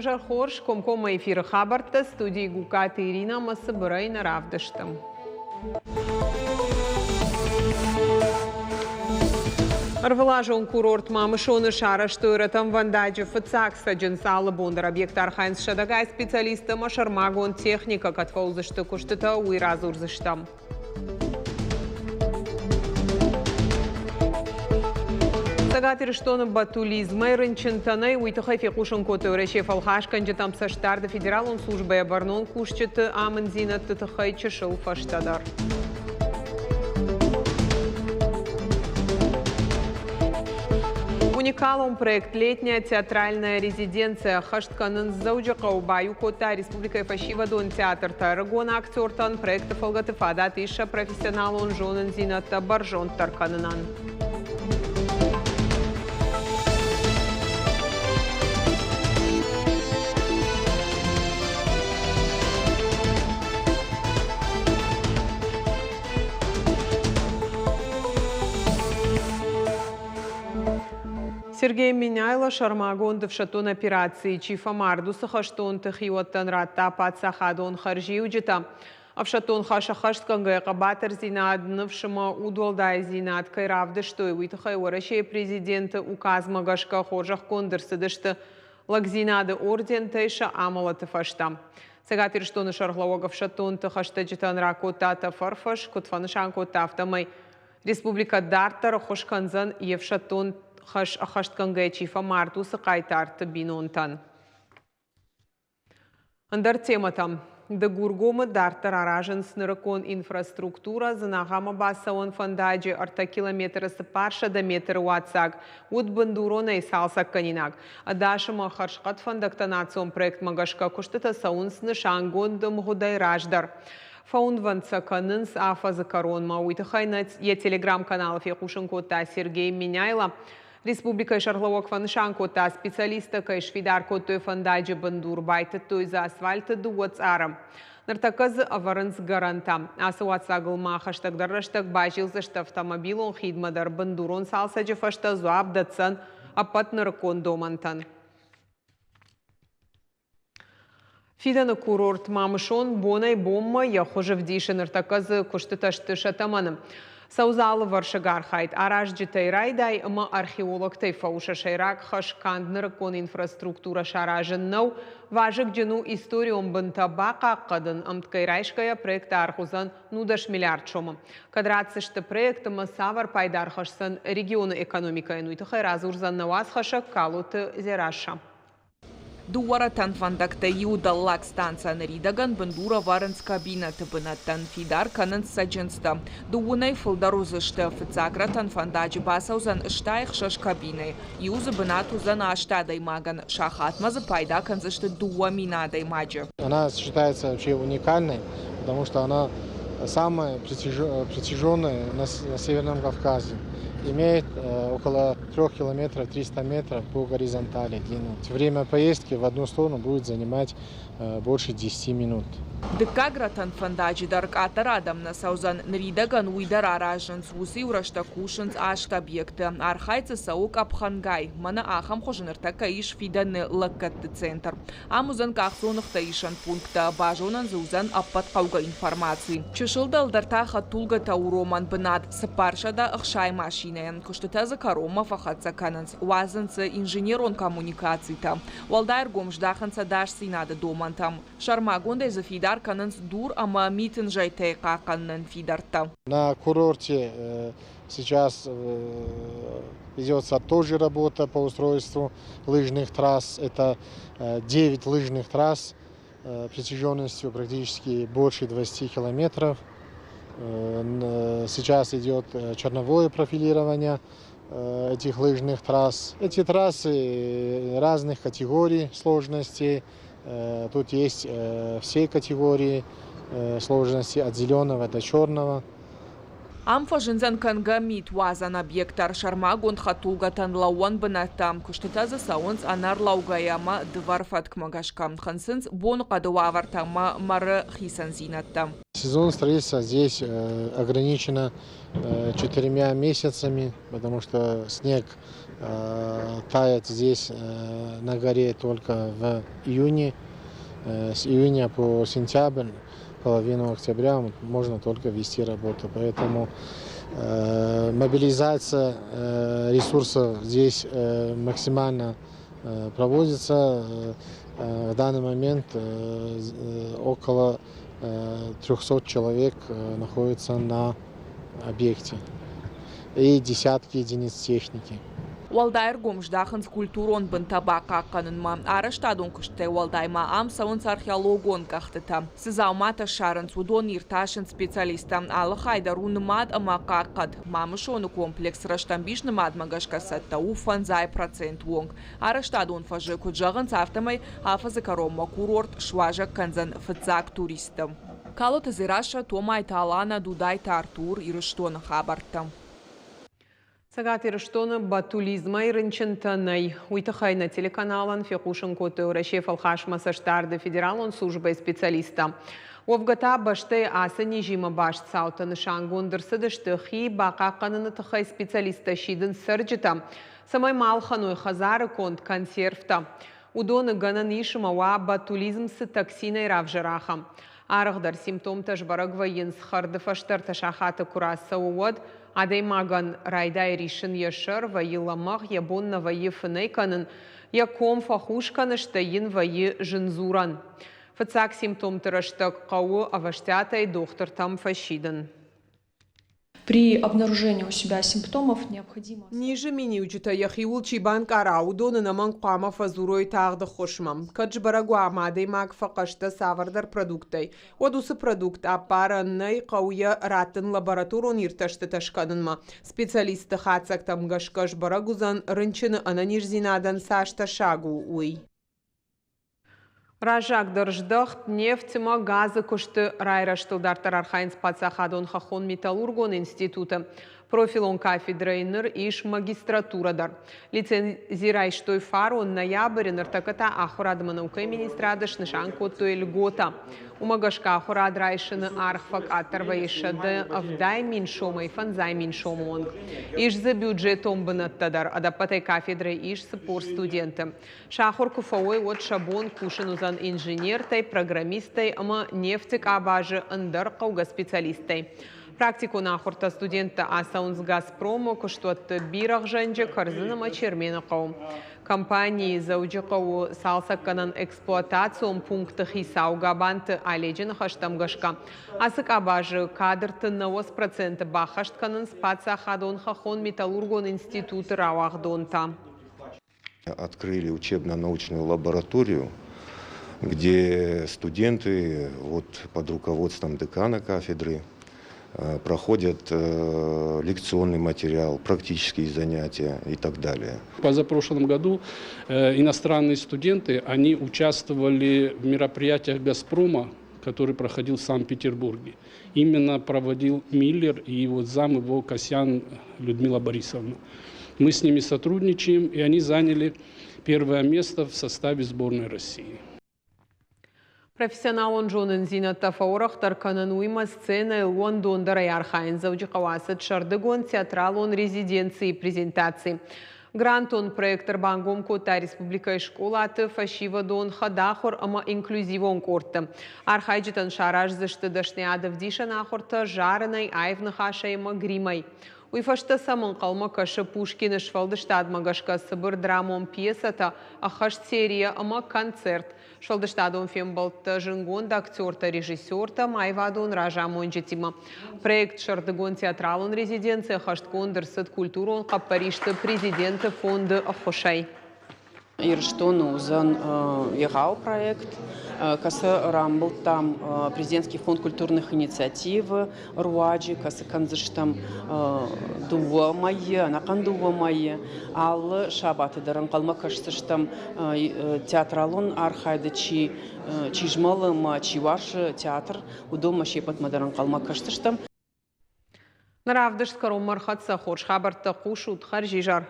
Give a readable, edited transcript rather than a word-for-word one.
Уӕзӕр хорз, комкоммӕ эфиры хабӕрттӕ студийы Гукаты Ирина ӕмӕ цыбырӕй нӕ равдысты. Ӕрвылазон курорт Мамысоны сарӕзтой рӕтӕнвӕндаджы фыццаг цӕджындз. Алы бон дӕр объекты архайынц сӕдӕгай специалисттӕ ӕмӕ сӕрмагонд техникӕ. Кӕд фӕуыдзысты куыстытӕ, уый радзурдзыстӕм. Цӕгат Ирыстоны ботулизмӕй рынчынтӕ нӕй, уый тыххӕй фехъусын кодтой Уӕрӕсейы фӕлхасгӕнджытӕм цӕстдарды федералон службӕйы бӕрнон кусджыты амынддзинӕдты тыххӕй чысыл фӕстӕдӕр. Уникалон проект «Летняя театральная резиденция» ӕххӕст кӕнынц Дзӕуджыхъӕуы, баиу кодта республикӕйы фӕсивӕдон театртӕ ӕрыгон актертӕн проекты фӕлгӕты фадат ис сӕ профессионалон зонындзинӕдтӕ бӕрзонддӕр кӕнынӕн. Сергей Меняйло сӕрмагонд ӕфсӕддон операцийы чи фӕмард, уыцы хӕстонты хиуӕттӕн радта паддзахадон хӕрзиуджытӕ. Ӕфсӕддон хӕс ӕххӕстгӕнгӕйӕ хъӕбатырдзинад, ныфс ӕмӕ удуӕлдайдзинад кӕй равдыстой, уый тыххӕй Уӕрӕсейы Президенты указмӕ гӕсгӕ хорзӕхгонд ӕрцыдысты Лӕгдзинады ордентӕй сӕ амӕлӕты фӕстӕ. Цӕгат Ирыстоны сӕргълӕууӕг ӕфсӕддонты хӕстӕджытӕн ракодта тӕфӕрфӕс, куыд фӕнысан кодта, афтӕмӕй Республикӕ дарддӕр ӕххуыс кӕндзӕн йе фсӕддон хӕс ӕххӕстгӕнгӕйӕ чи фӕмард, уыцы хъайтарты бинонтӕн. Ӕндӕр темӕтӕм. Дыгургомы дарддӕр аразынц нырыккон инфраструктурӕ, Дзынагъамӕ бацӕуӕн фӕндаджы 3 километры 400 метры уадздзаг уыд бындуронӕй цалцӕггӕнинаг. Ӕдас ӕмӕ хӕрзхъӕд фӕндӕгтӕ национ проектмӕ гӕсгӕ куыстытӕ цӕуынц нысангонд ӕмгъуыдӕй раздӕр. Фӕуынвӕнд сӕ кӕнынц афӕдзы кӕронмӕ. Уый тыххӕй нӕ йӕ телеграм-каналы фехъусын кодта Сергей Меняйло. Республикӕйы сӕргълӕууӕг фӕнысан кодта, специалисттӕ кӕй сфидар кодтой фӕндаджы бындур, байтыдтой дзы асфальты дыууӕ цъары. Ныртӕккӕ дзы ӕвӕрынц гӕрӕнтӕ. Ацы уаццагыл ма хӕстӕгдӕр рӕстӕг базилдзысты автомобилон хидмӕ дӕр бындурон цалцӕджы фӕстӕ дзуапп дӕтдзӕн ӕппӕт нырыккон домӕнтӕн. Фидӕны курорт Мамысон бонӕй-бонмӕ йӕ хуыз ӕвдисы. Ныртӕккӕ дзы куыстытӕ сты сӕ тӕмӕны. Цӕуы алывӕрсыг архайд. Аразджытӕй райдай ӕмӕ археологтӕй фӕуы сӕ сӕйраг хӕс канд нырыккон инфраструктурӕ саразын нӕу. Вазыгджын у историон бынтӕ бахъахъхъӕнын. Ӕмткӕй райсгӕйӕ проекты аргъ уыдзӕн 19 миллиард сомы. Кӕд ратдзысты проект ӕмӕ цавӕр пайда ӕрхӕсдзӕн регионы экономикӕйӕн, уый тыххӕй радзурдзӕн нӕ уацхӕссӕг Калоты Дзерассӕ. Дыууӕ рӕтӕнфӕндӕгтӕй иу дӕллаг станцӕ ныридӕгӕн бындур ӕвӕрынц кабинӕты бынӕттӕн, фидар кӕнынц цӕджындзтӕ. Дыууынӕй фылдӕр уыдзысты. Фыццаг рӕтӕнфӕндаджы бацӕудзӕн 66 кабинӕйы, иу дзы бынат уыдзӕн аст адӕймагӕн, сахатмӕ дзы пайда кӕндзысты 2 000 адӕймаджы. Она считается вообще уникальной, потому что она самая протяженная на Северном Кавказе. Имеет около 3 километров 300 метров по горизонтали длину. Время поездки в одну сторону будет занимать больше 10 минут. Дыккаг рӕтӕнфӕндаджы дӕр къаддӕр адӕм нӕ цӕудзӕн. Ныридӕгӕн уый дӕр аразынц. Уыцы-иу рӕстӕг кусынц аст объекты. Архайд дзы цӕуы къӕпхӕнгай. Мӕнӕ ахӕм хуызы ныртӕккӕ ис фидӕны лӕггӕдты центр. Ам уыдзӕн къахдзоныгътӕ исӕн пункттӕ, базонӕн дзы уыдзӕн ӕппӕт хъӕугӕ информаци. Чысыл дӕлдӕр та хӕдтулгӕтӕ уромӕн бынат 460 машинӕйӕн. Куыстытӕ дзы кӕронмӕ фӕхӕццӕ кӕнынц, уадзынц дзы инженерон коммуникацитӕ. Уӕлдай ӕргом здахынц ӕдасдзинады домӕнтӕм. Сӕрмагондӕй дзы фидар кӕнынц дур ӕмӕ митын зӕйтӕй хъахъхъӕнынӕн фидӕрттӕ. На курорте сейчас ведется тоже работа по устройству лыжных трасс. Это 9 лыжных трасс протяженностью практически больше 20 километров. Сейчас идет черновое профилирование этих лыжных трасс. Эти трассы разных категорий сложности. Тут есть все категории сложности от зеленого до черного. Ам фӕзындзӕн кӕнгӕ митуадзӕн объект дӕр, сӕрмагонд хӕдтулгӕтӕн лӕууӕн бынӕттӕ. Куыстытӕ дзы цӕуынц ӕнӕрлӕугӕйӕ ӕмӕ дывӕр фӕткмӕ гӕсгӕ. Хынцынц боныхъӕды уавӕртӕ ӕмӕ мӕры хицӕндзинӕдтӕ. Сезон строительства здесь ограничено 4 месяцами, потому что снег таять здесь на горе только в июне. С июня по сентябрь, половину октября можно только вести работу. Поэтому мобилизация ресурсов здесь максимально проводится. В данный момент около 300 человек находится на объекте и десятки единиц техники. Уӕлдай ӕргом здахынц культурон бынтӕ бахъахъхъӕнынмӕ. Арӕзтадон куыстытӕй уӕлдай ма ам цӕуынц археологон къӕхтытӕ. Цы дзауматӕ ссарынц, уыдон иртасынц специалисттӕ. Алы хай дӕр у нымад ӕмӕ хъахъхъӕд. Мамысоны комплекс рӕстӕмбис нымадмӕ гӕсгӕ цӕттӕ у 5% онг. Арӕзтадон фӕзы куыд зӕгъынц, афтӕмӕй афӕдзы кӕронмӕ курорт суазӕг кӕндзӕн фыццаг туристты. Калоты Дзерассӕ, Томайты Алана, Дудайты Артур, Ирыстоны хабӕрттӕ. Цӕгат Ирыстоны ботулизмӕй рынчынтӕ нӕй. Уый тыххӕй нӕ телеканалӕн фехъусын кодтой Уӕрӕсейы фӕлхасмӕ цӕстдарды федералон службӕйы специалисттӕ. Уӕвгӕ та бӕстӕйы ацы низимӕ баст цаутӕ нысангонд ӕрцыдысты хи бахъахъхъӕныны тыххӕй специалисттӕ сидынц цӕрджытӕм, цӕмӕй ма ӕлхӕной хӕдзары конд консервтӕ. Уыдоны гӕнӕн ис ӕмӕ уа ботулизм цы токсинӕй равзӕра, ахӕм. Арӕхдӕр симптомтӕ сбӕрӕг вӕййынц хӕрды фӕстӕ ӕртӕ сахаты куы рацӕуы, уӕд. Адӕймагӕн райдайы риссын йӕ сӕр, вӕййы лӕмӕгъ, йӕ бон нӕ вӕййы фынӕй кӕнын, йӕ ком фӕхус кӕны, стӕй йын вӕййы зындзурӕн. Фыццаг симптомты рӕстӕг хъӕуы ӕвӕстиатӕй дохтыртӕм фӕсидын. При обнаружении у себя симптомов необходимо... Низы миниуджытӕ йӕхиуыл чи банкъара, уыдон ӕнӕмӕнг хъуамӕ фӕдзурой тагъд ӕххуысмӕ. Кӕд сбӕрӕг уа, ӕмӕ адӕймаг фӕхъӕстӕ цавӕрдӕр продукттӕй, уӕд уыцы продукт ӕппарӕн нӕй, хъӕуы йӕ раттын лабораторон иртӕстытӕ скӕнынмӕ. Специалистты хатдзӕгтӕм гӕсгӕ сбӕрӕг уыдзӕн, рынчыны ӕнӕниздзинадӕн цас тӕссаг у, уый. Раззагдӕр здӕхт нефть ӕмӕ газы куысты райрӕзтыл дарддӕр архайынц паддзахадон хӕххон-металлургон институты. Профилон кафедрӕйы ныр ис магистратурӕ дӕр. Лицензи райстой фарон ноябры, ныртӕккӕ та ахуырад ӕмӕ наукӕйы министрады снысан кодтой льготӕ. Уымӕ гӕсгӕ ахуырад райсыны аргъ фӕкъаддӕр вӕййы 170 000 сомӕй 50 000 сомы онг. Ис дзы бюджетон бынӕттӕ дӕр. Ӕдӕппӕтӕй кафедрӕйы ис 40 студенты. Сӕ ахуыр куы фӕуой, уӕд сӕ бон кусын уыдзӕн инженертӕй, программисттӕй ӕмӕ нефты къабазы ӕндӕр хъӕугӕ специалисттӕй. Практикон ахуыртӕ студенттӕ ацӕуынц «Газпром-ы» куыстуӕтты Бирӕгъзӕнджы, Кӕрдзын ӕмӕ Чермены хъӕуы. Компанийы Дзӕуджыхъӕуы цалцӕггӕнӕн эксплуатацион пункты хицау Габанты Оледжы ныхӕстӕм гӕсгӕ, ацы къабазы кадрты 90% баххӕст кӕнынц паддзахадон хӕххон-металлургон институты рауагъдонтӕ. Открыли учебно-научную лабораторию, где студенты вот, под руководством декана кафедры проходят лекционный материал, практические занятия и так далее. В позапрошлом году иностранные студенты, они участвовали в мероприятиях «Газпрома», который проходил в Санкт-Петербурге. Именно проводил Миллер и вот зам его Касьян Людмила Борисовна. Мы с ними сотрудничаем, и они заняли первое место в составе сборной России. Профессионалон зонындзинӕдтӕ фӕуӕрӕхдӕр кӕнын, уыимӕ сценӕйыл уӕндондӕрӕй архайын Дзӕуджыхъӕуы ацыд сӕрдыгон театралон резиденцийы презентаци. Грантон проект ӕрбангом кодта республикӕйы скъолаты фӕсивӕдон, хӕдахуыр ӕмӕ инклюзивон къордты. Архайджытӕн сараздзысты дӕсныйад ӕвдисӕн ахуыртӕ зарынӕй, аив ныхасӕй ӕмӕ гримӕй. Уый фӕстӕ сӕм ӕнхъӕлмӕ кӕсы Пушкины сфӕлдыстадмӕ гӕсгӕ цыбыр драмон пьесӕтӕ, ӕххӕст серийӕ ӕмӕ концерт. Сфӕлдыстадон фембӕлдтӕ зынгонд актертӕ, режиссертӕ ӕмӕ аивадон разамонджытимӕ. Проект Сӕрдыгон театралон резиденци ӕххӕстгонд ӕрцыд культурон хъӕппӕристы президенты фонды ӕххуысӕй. Ирыстоны уыдзӕн егъау проект, кӕцы рамбылдтам Президентский фонд культурных инициатив руаджы, кӕцы кӕндзыстӕм дыууӕ мӕйы, ӕнӕхъӕн дыууӕ мӕйы. Алы сабаты дӕр ӕнхъӕлмӕ кӕсдзыстӕм театралон архайды чи чи змӕлы ӕмӕ чи уарзы театр, уыдонмӕ се ппӕтмӕ дӕр ӕнхъӕлмӕ кӕсдзыстӕм. Ныр ӕвдыст кӕронмӕ ӕрхӕццӕ хорз хабӕрттӕ хъусут. Хӕрзизӕр!